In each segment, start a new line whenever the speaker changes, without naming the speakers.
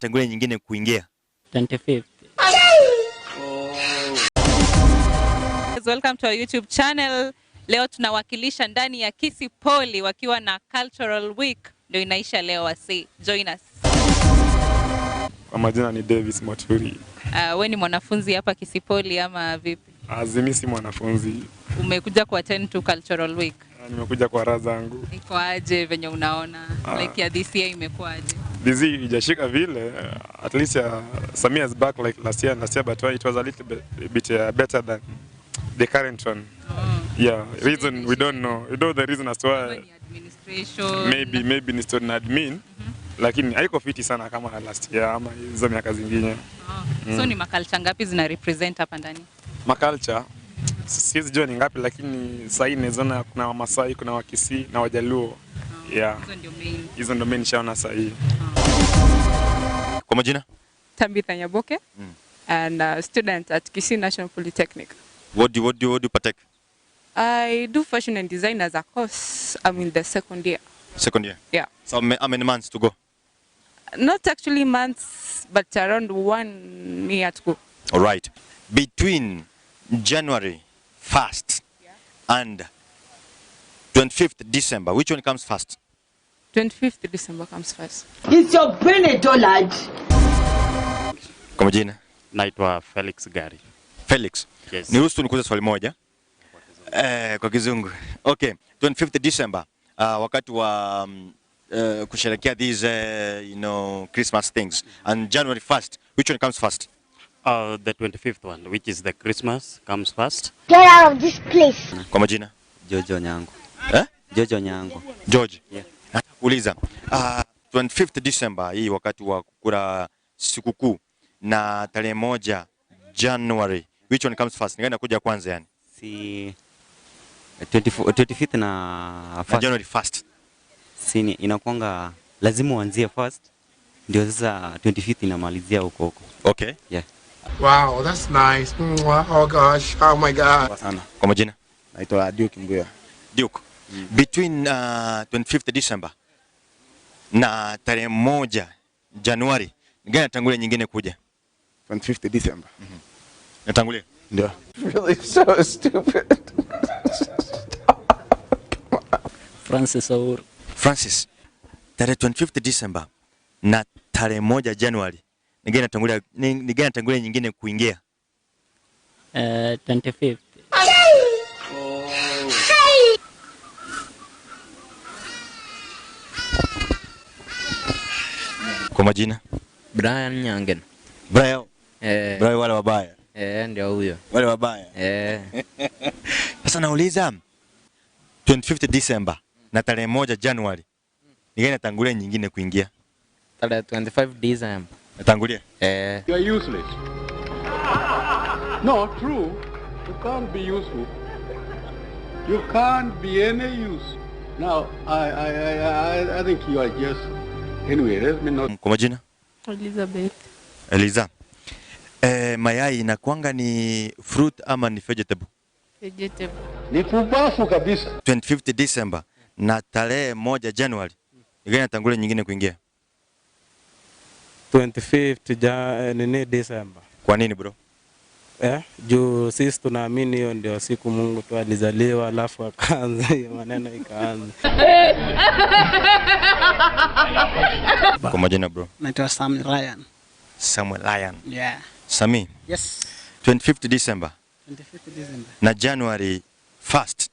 inatangulia nyingine kuingia?
25th.
Welcome to our YouTube channel. Leo tunawakilisha ndani ya Kisii Poly wakiwa na Cultural Week ndio inaisha leo wasi. Join us.
Kwa majina ni Davis Moturi.
We ni mwanafunzi hapa Kisii Poly ama vipi?
Azimi si mwanafunzi.
Umekuja ku attend to Cultural Week.
Nimekuja kwa raha zangu.
Iko aje venye unaona? Like ya this year imekuwa aje?
This year ijashika vile, at least some years back like last year, but it was a little bit better than the current one. Yeah, reason we don't know. We don't know the reason as to why.
Ni administration.
Maybe ni story na admin. Lakini haiko fiti sana kama last year ama hizo miaka zingine.
So ni maculture ngapi zina represent hapa ndani?
Maculture siwezi jua ni ngapi, lakini sasa hii naona kuna Wamasai, kuna Wakisii na Wajaluo. Yeah.
Hizo ndio main.
Hizo ndio main nishaona sasa hii.
Kwa majina?
Tabitha Nyaboke and a student at Kisii National Polytechnic.
What do you partake?
I do fashion and design as a course. I'm in the second year.
Second year.
Yeah.
So how many months to go?
Not actually months, but around 1 year to go.
All right. Between January 1st and 25th December, which one comes first?
25th December comes first.
It's your brain a dullard.
Kwa majina?
Naitwa Felix Gari.
Felix.
Yes.
Niruhusu nikuulize swali moja. Kwa kizungu. Okay, 25th December, wakati wa kusherehekea these you know, Christmas things, and January 1st, which one comes first?
The 25th one, which is the Christmas, comes first.
Get out of this place.
Kwa majina?
Jojo Nyango.
Eh?
Jojo Nyango.
George.
Yeah.
Nataka kuuliza 25th December hii wakati wa kukula sikukuu na tarehe 1 January, which one comes first? Ni gani inakuja kwanza yani?
Si 25th na
Na
first.
January 1st.
Si inakuanga lazima uanzie first ndio sasa 25th inamalizia huko huko.
Okay.
Yeah.
Wow, that's nice. Oh gosh, oh my God.
Sana.
Kwa majina?
Naitwa Duke Mbuya.
Duke. Between 25th December na tarehe 1 Januari, ni gani inatangulia nyingine kuja?
25th December.
Natangulia.
Ndio.
Really so stupid.
Francis Ouru.
Francis, tarehe 25th December na tarehe 1 Januari, ni gani inatangulia, ni gani inatangulia nyingine kuingia?
25th.
Kwa majina?
Brian Nyangen.
Brian. Brian wale wabaya.
Ndio huyo.
Wale wabaya. Sasa nauliza 25th December na tarehe 1 Januari, ni gani inatangulia nyingine kuingia?
Tarehe 25 December.
Natangulia?
You are useless. No, true. You can't be useful. You can't be any use. Now, I think you are just anyway, let me not.
Kwa majina?
Elizabeth.
Eliza. Mayai inakuanga ni fruit ama ni vegetable?
Vegetable.
Ni pumbafu kabisa.
25th December na tarehe 1 January, ni gani inatangulia nyingine kuingia?
25th nini December.
Kwa nini bro?
Juu sisi tunaamini hiyo ndio siku Mungu tu alizaliwa, alafu akaanza hiyo maneno ikaanza.
Kwa majina bro?
Naitwa Sam Ryan.
Samuel Ryan.
Yeah.
Sami.
Yes.
25th December
25th December.
na January 1st,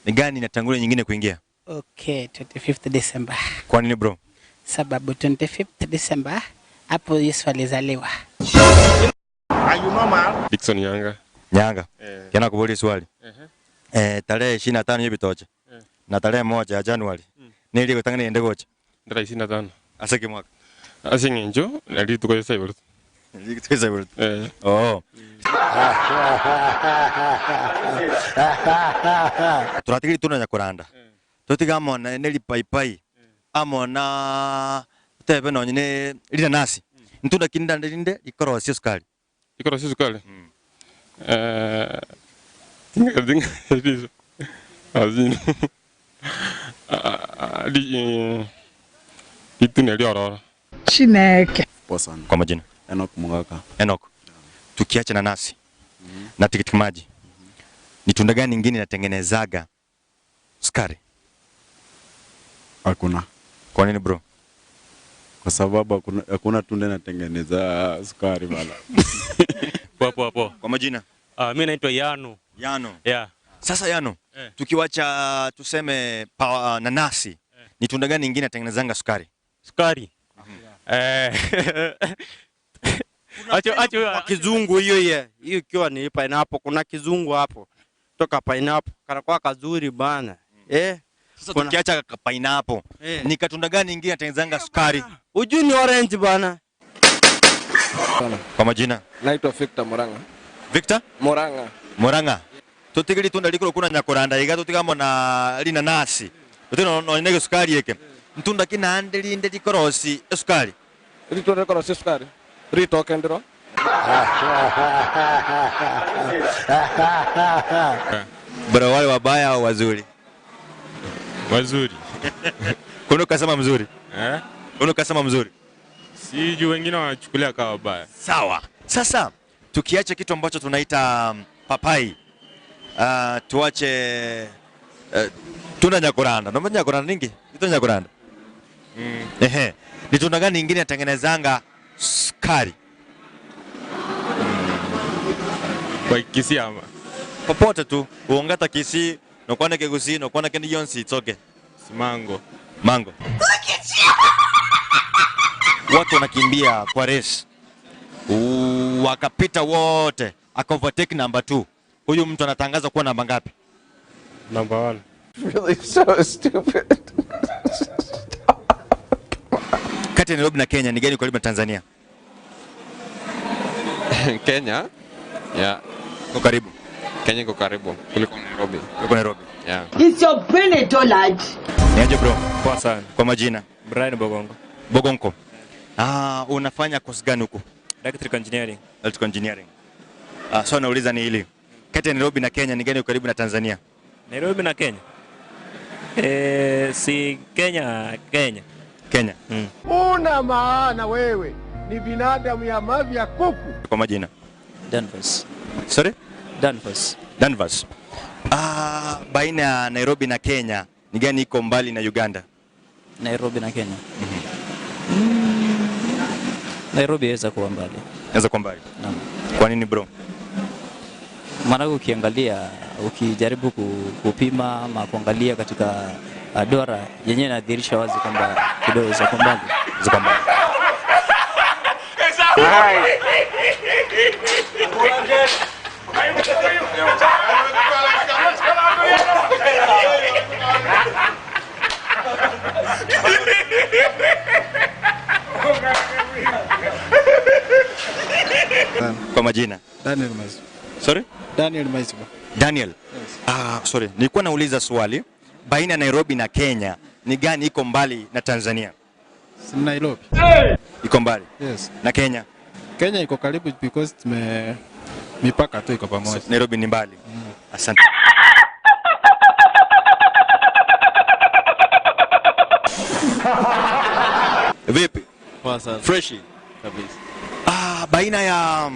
ni gani inatangulia nyingine kuingia?
Okay, 25th December.
Kwa nini bro?
Sababu 25th December hapo Yesu alizaliwa.
Are you normal?
Dickson Nyanga.
Nyanga. Kana kubuli swali. Tarehe 25 yebitoche. Na tarehe 1 ya January. Nili gutangana ende gocha.
Tarehe 25.
Aseke mwaka.
Ase ng'encho nari tukoyesa iburu.
Nili tukoyesa iburu. Oh. Turatigiri tunonya kuranda. Tutiga amona neli paipai. Amona tebe nonye ne rinanasi. Ntunda kinda ndinde ikorosia sukari.
Ikorosia sukari? Tinga tinga riso. Azino. Di ditune riororo.
Chineke.
Poa sana.
Kwa majina?
Enoch Mugaka.
Enoch. Tukiacha nanasi na tikiti maji, ni tunda gani nyingine inatengenezaga sukari?
Hakuna.
Kwa nini bro?
Kwa sababu hakuna tunda inatengeneza sukari bana.
Poa poa poa.
Kwa majina?
Mimi naitwa Yano.
Yano.
Yeah.
Sasa Yano, tukiwacha tuseme nanasi, ni tunda gani nyingine inatengenezanga sukari?
Sukari.
Acho kizungu hiyo hiyo. Hiyo ikiwa ni pineapple, kuna kizungu hapo. Toka pineapple kanakuwa kazuri bana.
Sasa tukiacha pineapple, ni katunda gani nyingine inatengenezanga sukari?
Ujui ni orange bana.
Kwa majina?
Naitwa Victor Murang'a.
Victor?
Murang'a.
Murang'a. Tutigiri tunda likolo kuna nyakoranda iga tutigamo na linanasi. Tutino no nege sukari yeke. Ntunda kina ande linde likorosi sukari.
Litunda likorosi sukari. Ritoke ndiro.
Bro, wale wabaya au wazuri?
Wazuri.
Kuna kasema mzuri? Kuna kasema mzuri?
Si juu wengine wanachukulia kama wabaya.
Sawa. Sasa tukiacha kitu ambacho tunaita papai, tuache tunda nyakoranda. Ndio nyakoranda ningi? Tunda nyakoranda. Ehe. Ni tunda gani nyingine inatengenezanga sukari?
Kwa Kisii ama?
Popote tu. Uongata Kisii, nokwana Kegusii, nokwana Kendi Yonsi, it's okay.
Mango.
Mango.
Look at you.
Watu wanakimbia kwa race. Wakapita wote, aka overtake number 2. Huyu mtu anatangaza kuwa namba ngapi?
Number 1.
Really so stupid.
Kati ya Nairobi na Kenya ni gani karibu na Tanzania?
Kenya. Yeah.
Iko karibu.
Kenya iko karibu kuliko Nairobi.
Kuliko Nairobi.
Yeah.
It's your brain dollar.
Niaje bro?
Poa sana.
Kwa majina?
Brian Bogongo.
Bogongo. Unafanya course gani huku?
Electrical Engineering.
Electrical Engineering. So nauliza ni hili. Kati ya Nairobi na Kenya ni gani karibu na Tanzania?
Nairobi na Kenya. Si Kenya, Kenya.
Kenya.
Una maana wewe ni binadamu ya mavi ya kuku.
Kwa majina?
Danvers.
Sorry?
Danvers.
Danvers. Baina ya Nairobi na Kenya ni gani iko mbali na Uganda?
Nairobi na Kenya. Nairobi inaweza kuwa mbali.
Inaweza kuwa mbali.
Naam.
Kwa nini bro?
Maana ukiangalia, ukijaribu kupima ama kuangalia katika dora yenyewe inadhihirisha wazi kwamba kidogo inaweza kuwa mbali.
Inaweza kuwa mbali. Kwa majina?
Daniel Maizu.
Sorry?
Daniel Maizu.
Daniel. Yes. Sorry. Nilikuwa nauliza swali, baina ya Nairobi na Kenya ni gani iko mbali na Tanzania?
Si Nairobi.
Iko mbali.
Yes.
Na Kenya?
Kenya iko karibu because mipaka tu iko pamoja.
So, Nairobi ni mbali. Asante. Vipi?
Poa sana.
Freshi
kabisa.
Baina ya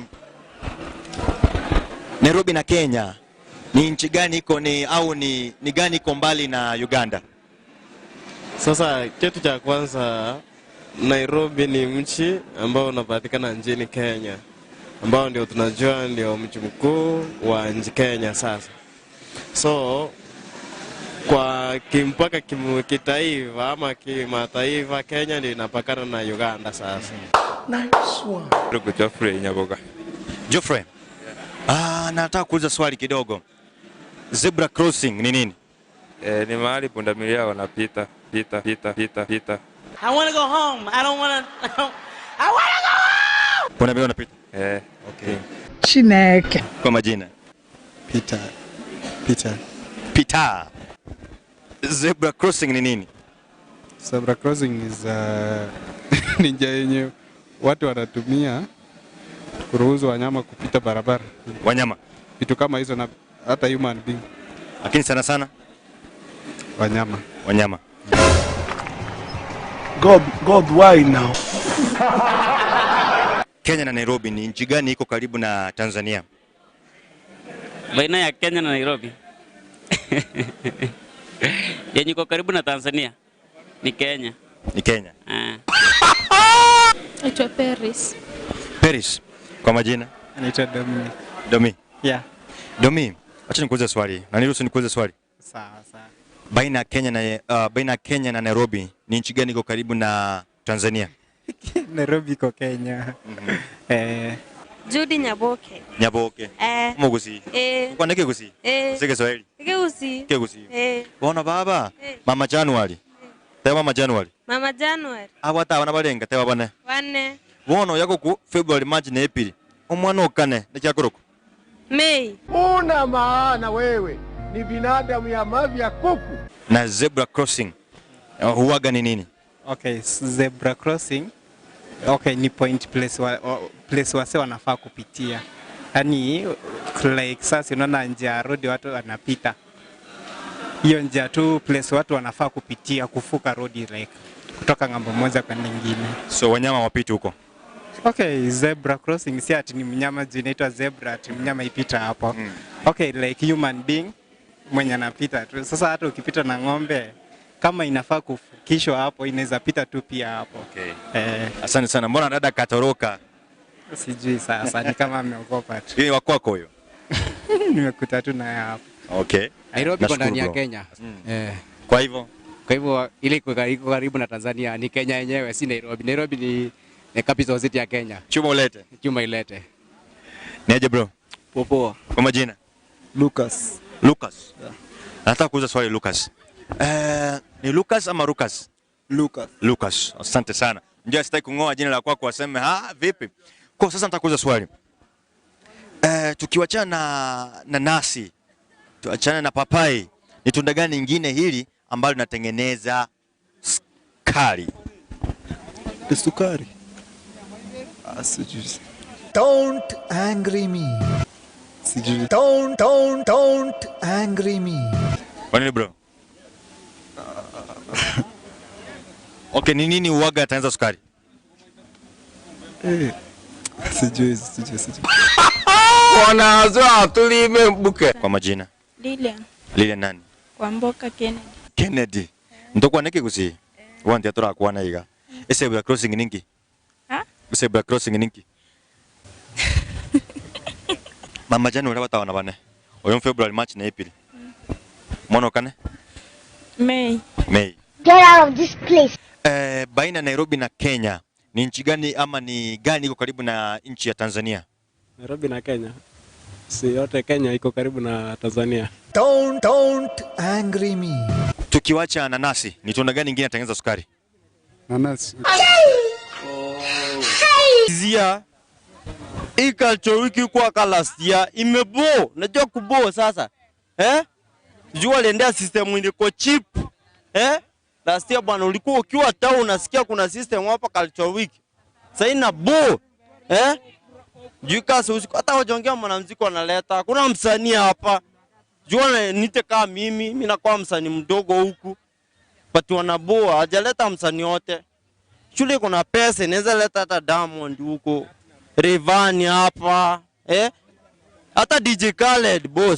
Nairobi na Kenya ni nchi gani iko ni au ni gani iko mbali na Uganda?
Sasa kitu cha kwanza, Nairobi ni mji ambao unapatikana nchini Kenya, ambao ndio tunajua ndio mji mkuu wa nchi Kenya sasa. So kwa kimpaka kitaifa ama kimataifa, Kenya ndio inapakana na Uganda sasa.
Nice one.
Geoffrey Nyaboga.
Geoffrey. Nataka kuuliza swali kidogo. Zebra crossing ni nini?
Ni mahali pundamilia wanapita, pita, pita, pita, pita.
I want to go home. I don't want to. I want to go home.
Pundamilia wanapita.
Okay.
Chineke.
Kwa majina?
Peter. Peter.
Peter. Zebra crossing ni nini?
Zebra crossing is ni njia yenye watu wanatumia kuruhusu wanyama kupita barabara.
Wanyama?
Vitu kama hizo na hata human being.
Lakini sana sana
wanyama.
Wanyama.
God, why now?
Kenya na Nairobi ni nchi gani iko karibu na Tanzania?
Baina ya Kenya na Nairobi yenye iko karibu na Tanzania ni Kenya.
Ni Kenya.
Naitwa Paris.
Paris. Kwa majina?
Anaitwa Dominic.
Domi.
Yeah.
Domi, acha nikuulize swali. Na niruhusu nikuulize swali.
Sawa sawa.
Baina ya Kenya na Nairobi ni nchi gani iko karibu na Tanzania?
Nairobi iko Kenya.
Judy Nyaboke.
Nyaboke. Mugusi. Kwa nini Kigusi? Si Kiswahili.
Kigusi.
Kigusi. Bona baba, Mama January. Tewa Mama January.
Mama January.
Abata abana barenga tewa bane.
Wane.
Bono yagoku February, March na April. Omwana okane nekyakoroku.
May.
Una maana wewe ni binadamu ya mavi ya kuku.
Na zebra crossing huwaga ni nini?
Okay, zebra crossing. Okay, ni point place place wase wanafaa kupitia. Yaani like sasa unaona njia ya road watu wanapita. Hiyo njia tu place watu wanafaa kupitia kufuka road like kutoka ng'ambo moja kwenda nyingine.
So wanyama wapiti huko.
Okay, zebra crossing si ati ni mnyama juu inaitwa zebra ati mnyama ipita hapo. Okay, like human being mwenye anapita tu. Sasa hata ukipita na ng'ombe kama inafaa kufukishwa hapo inaweza pita tu pia hapo.
Okay. Asante sana. Mbona dada katoroka?
Sijui sasa ni kama ameogopa tu.
Yeye wa kwako huyo.
Nimekuta tu naye hapo.
Okay.
Nairobi iko ndani ya
Nashukuru bro.
Kenya.
Kwa hivyo
ile iko karibu na Tanzania ni Kenya yenyewe, si Nairobi. Nairobi ni capital city ya Kenya.
Chuma ulete.
Chuma ilete.
Niaje bro?
Popoa.
Kwa majina?
Lucas.
Lucas. Yeah. Nataka kuuliza swali Lucas. Ni Lucas ama Lucas?
Lucas.
Lucas. Asante sana. Ndio sitaki kungoa jina la kwako waseme ha vipi? Kwa sasa nataka kuuliza swali. Tukiwachana na nanasi, tuachane na papai, ni tunda gani nyingine hili ambalo linatengeneza sukari?
Ni sukari. Sijui.
Don't angry me.
Sijui.
Don't angry me.
Kwa nini bro? Okay, ni nini uwaga ataanza sukari?
Sijui.
Wanazoa tulime mbuke. Kwa majina?
Lilian.
Lilian nani?
Kwamboka Kennedy.
Kennedy. Ndokwa neke kusi. Wanti atora kuwana iga. Zebra crossing ninki?
Ha?
Zebra crossing ninki? Mama January watawana bane. Oyo February, March na April. Mwana kane?
May.
May.
Get out of this place.
Baina Nairobi na Kenya ni nchi gani ama ni gani iko karibu na nchi ya Tanzania?
Nairobi na Kenya. Si yote Kenya iko karibu na Tanzania.
Don't angry me.
Tukiwacha nanasi, ni tunda gani nyingine inatengeneza sukari?
Nanasi.
Zia. Hii culture wiki kwa last year imebo, najua kubo sasa. Jua liendea system iliko cheap. Last year bwana ulikuwa ukiwa town unasikia kuna system hapa culture week. Sasa ina bo. Juu kasi usiku hata wajongea mwanamuziki wanaleta. Hakuna msanii hapa. Jua nite kama mimi nakuwa msanii mdogo huku. But wanaboa hajaleta msanii wote. Shule kuna pesa inaweza leta hata Diamond huko. Rayvanny hapa. Hata DJ Khaled boss.